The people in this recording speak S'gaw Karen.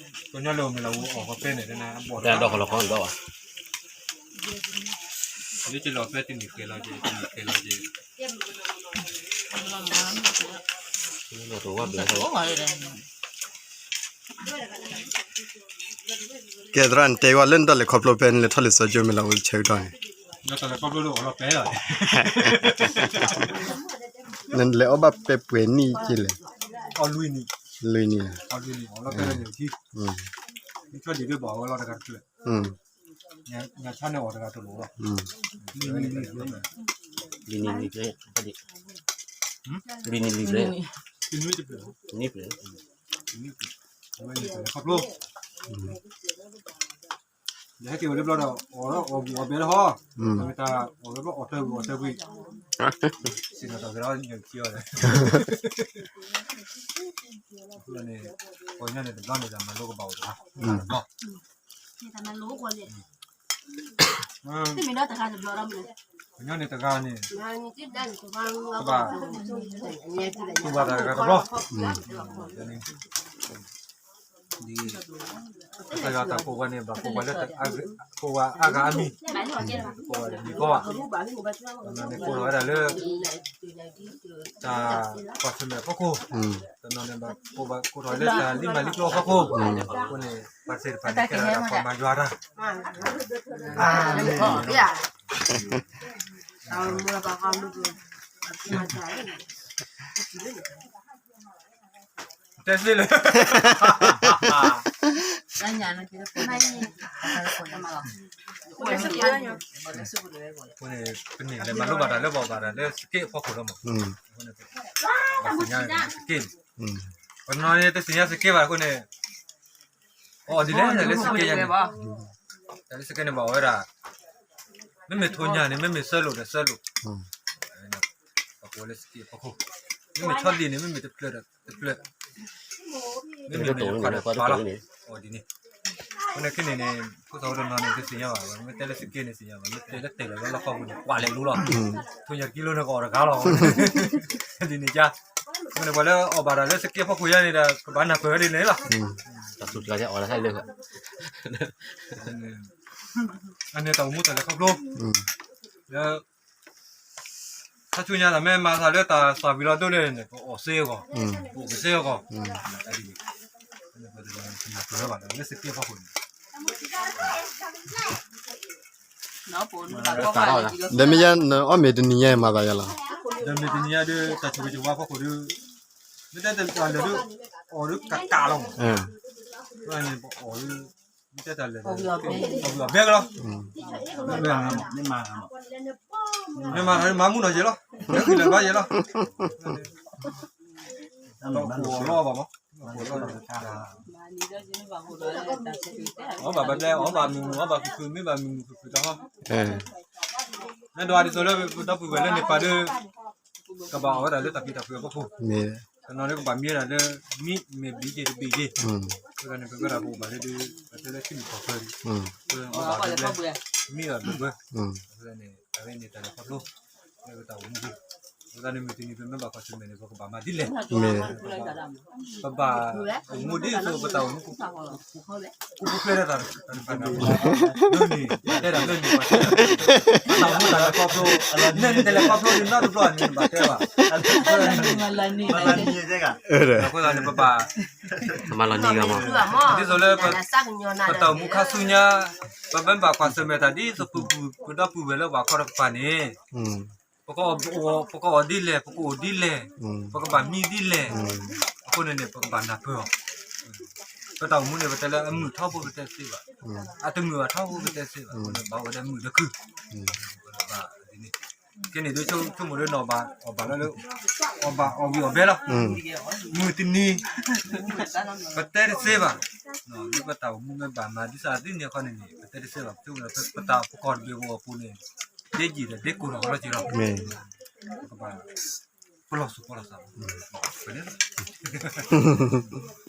ကညီလၢအမ့ၢ်လၢအူအီၣ်ကီးပဲန့ၣ် တၢ်ဒီကလီၤခီဒီးဘၣ်, ယကလီၤပဲတနံၤကဲလီၤကဲ တနံၤကဲလီၤကဲ, ကဲသရၣ် နတဲဝဲလၢနတၢ်လဲၤခီဖျိဖဲနလဲၤထီၣ်လံာ်စီဆှံကၠိမ့ၢ်လၢအူဆၢကတီၢ်န့ၣ်, နလဲၤအီၣ်ဘၣ်ပဲပှဲၤနံၣ်က့လဲၣ်, လွံၢ်နံၣ်, ယဟဲက့ၤဝဲလၢဘျီဒီး အီၣ်အီၣ်ဂံၢ်အီၣ်ဘဲလၢဟီ, မ့ၢ်တၢ်အီၣ်ဝဲဘျီအီၣ်တၢ်ဂံၢ်အီၣ်တၢ်ဂံၢ်, စံးဒီးတၢ်ကဲထီၣ်ညၣ်ခံအီၤဒီး, အဃိန့ၣ် ပှၤကညီန့ၣ်တဘျီန့ၣ်ဒီး မၤလိကဘၣ်အိၣ်တဂၤ, ပှၤကညီန့ၣ်တဂၤန့ၣ် ကဘၣ် တူၢ်ဘၣ်တၢ်တဂၤတဘျီ, ဒ်ကစၢ်ယွၤတၢ်ကိးဝဲန့ၣ် ဘၣ်ကိးဝဲလၢ ကိးဝဲအါဂၤအါမံၤ, ကိးဝဲတမံၤဃီဘၣ်, တနီၤန့ၣ်ကိးထီၣ်ဝဲဒၣ်လၢ တၢ်ကွၢ်ဆၢၣ်မဲာ်အဖီခိၣ်, တနီၤန့ၣ်ဘၣ်ကိးဘၣ်ကိးထီၣ်ဝဲလၢတၢ်လံၣ်မၤလံကျိအဖီခိၣ်, အဃိန့ၣ် ပှၤသ့ၣ်တဖၣ်န့ၣ် ကဲထီၣ်ဝဲဒၣ်ပှၤမၤယွၤတၢ်, အၤမ့ၣ်, တဲသ့လၢ အဃိန့ၣ် ပန့ၣ်လဲၤမၤလိဘၣ်တၢ်လၢပှၤဘၣ်တၢ်လၢစက့အဖီခိၣ်လီၤမး, ဘၣ်သ့ၣ်ညါစက့န့ၣ်, ပနီၤန့ၣ်တသ့ၣ်ညါစက့ဘၣ်အဃိန့ၣ်, အီၣ်ဒ်လဲၣ်လၢစက့ညါန့ၣ်, တၢ်လၢစက့န့ၣ်ဘၣ်အီၣ်ဝဲဒၣ်, မ့မ့ၢ်ထိညါန့ၣ် မ့မ့ၢ်ဆၢလိာ်ဒီးဆၢလိာ်, ပှၤကိးလၢစက့အဖီခိၣ်, မ့မ့ၢ်ဆီလံာ်န့ၣ် မ့မ့ၢ်တဖျၢၣ်ဒီးတဖျၢၣ်, မ့မ့ၢ်မ့ၢ်ခွးဒီးခွးလီၤ, အီၣ်ဒ်န့ၣ်, အဃိန့ၣ်ခဲန့ၣ်န့ၣ် ဖိသၣ်ဝဲတနီၤန့ၣ် တသ့ၣ်ညါဘၣ်, မ့ၢ်တဲလၢစက့န့ၣ်သ့ၣ်ညါဘၣ်, မ့ၢ်တဲလၢတဲာ်လီၤလၢလီၢ်ခီပူၤန့ၣ် ကွၢ်လဲၤလိလီၤ, ထိညါတကံလိန့ၣ် ကအီၣ်တဂၤလီၤ, ဒ်န့ၣ်ကါ, အဃိန့ၣ် ပှၤလၢအီၣ်ဘၣ်တၢ်လၢစက့အဖီခိၣ်ညါန့ၣ်ဒီး ကဘၣ်နၢ်ပၢၢ်ဝဲဒ်န့ၣ်လီၤ, တၢ်သူၣ်ကျါအီၣ်လၢဟဲလၢ အန့ၣ်တၢ်အိၣ်မူတၢ်လဲၤခီဖျိ, လၢ ခါဆူညါတၢ်မ့ၢ်မၤသးလၢတၢ်သၣ်ဝံၤလီၤဒိၣ်န့ၣ် ပအီၣ်စ့အဂီၢ်, ပအိၣ်ကစ့အဂီၢ်, ပနၢ်ပၢၢ်ဝဲဘၣ်ဒီးလၢစက့အဖီခိၣ်န့ၣ်, ဒီးမ့ၢ်ယဲနအီၣ်မ့ၤတနံၤညါမၤသးယဲလီၤ, ဒီးမ့ၢ်တနံၤညါဒီး တၢ်ဆိၣ်ဂ့ၤဆိၣ်ဝါဖီခိၣ်ဒီး မ့ၢ်တဲတၢ်လၢာ်ဒီး အီၣ်ဒီးကးကးလီၤ, ပအီၣ်ဒီး မ့ၢ်တဲတၢ်လၢာ်ဒီး အီၣ်ဘၣ်ဘဲကလီၤ, မ့ၢ်မၤမၤမူနီၢ်ယဲလီၤ, မ့ၢ်လဲၤဘျါယဲလီၤ, တၢ်အိၣ်လီၤဘၣ်မး, အီၣ်ဘၣ်ဘဲဘဲ အီၣ်ဘၣ်မုာ်မုာ် အီၣ်ဘၣ်ခုၣ်ခုၣ် မ့ၢ်ဘၣ်မုာ်မုာ်ခုၣ်ခုၣ်တဟီ, မ့ၢ်ဒိးဒ်သိးလၢပဒီပုၢ်ဝဲၢ်လၢန့ၣ်ပာ်ဒီး ကဘၣ်အီၣ်ဝဲဒၣ်လၢတၢ်ဖံးတၢ်ဖုးအဖီခိၣ်, တနီၤန့ၣ်ကဘၣ်မံဝဲဒၣ်လၢ မ့ၢ်မ့ၢ်ဘံက့ၤတဘ့ၣ်က့ၤ, အဃိသတးန့ၣ် ပဝဲဒၣ်ပအိၣ်ဘၣ်လၢဒုး ပတဲလၢထံမုၢ်ကီၢ်ပၢၤဒံး, အီၣ်ဘၣ်လၢ မ့ၢ်အီၣ်ဘၣ်ဘဲ, အဃိသတးန့ၣ် တၢ်ဝဲန့ၣ်တၢ်လဲၤခီဖျိ လၢပတၢ်အိၣ်မူပူၤ, အဃိသတးန့ၣ် မုၢ်တနံၤပမ့ၢ်ဘၣ်ကွၢ်ဆၢၣ်မဲာ်န့ၣ် ပကဘၣ်မၤဒ်လဲၣ်, ပဘၣ်အိၣ်မူဒ်သိးပတၢ်အိၣ်မူ ပူၤဖျဲးတၢ်တဖၣ်န့ၣ် လၢန့ၣ် တဲဒၣ်လၢန့ၣ် ပတၢ်အိၣ်မူတၢ်လဲၤခီဖျိ နဲန့ၣ်တလဲၤခီဖျိဒ်နီတဘျီန့ၣ် ဘၣ်တဲဘၣ်, အဃိသတးန့ၣ် ပဘၣ် မၤလီၤနံၤဂၤမး ဒ်သိးလၢ ပတၢ်အိၣ်မူခါဆူညါ ပမ့ၢ်ဘၣ်ကွၢ်ဆၢၣ်မဲာ်တၢ်ဒ်သိးပပုၢ် ပဒီပုၢ်ဝဲၢ်လၢပှၤခီတကပၤန့ၣ် ပကအီၣ်ဒ်လဲၣ် ပကအိၣ်ဒ်လဲၣ် ပကဘၣ်မံဒ်လဲၣ် အဃိန့ၣ်န့ၣ် ပကဘၣ်နၢ်ပၢၢ်အီၤ ပတၢ်အိၣ်မူန့ၣ် ပတဲလၢအမုာ်ထီဘိပတဲသ့ဘၣ် အတမုာ်ဘၣ်ထီဘိပတဲသ့ဘၣ် အဃိန့ၣ် ဘၣ်ဝဲဒၣ်မုာ်လၢခု ကဲန့ၣ်ဒ်ဆိကမိၣ်လၢနအီၣ်ဘၣ် အီၣ်ဘၣ်လၢ အီၣ်ဘၣ်အီၣ်ဝံၤအီၣ်ဘဲလီၤ မုၢ်တနံၤ ပတဲတသ့ဘၣ် လၢပတၢ်အိၣ်မူမ့ၢ်ဘၣ်မၤဒ်သိးသ့န့ၣ်အခီန့ၣ်န့ၣ် ပတဲတသ့ဘၣ် ပဆိကမိၣ်လၢပတၢ်အိၣ်မူကီၢ်တဘ့ၣ်ပူၤအပူၤန့ၣ် ဒ်ယံာ်ဒီးဒ်ကိၢ်လီၤကီလီၤက့ၤလီၤ ပကဘၣ် ပလီၢ်သူၣ်ပလီၢ်သး ပန့ၣ်လီၤ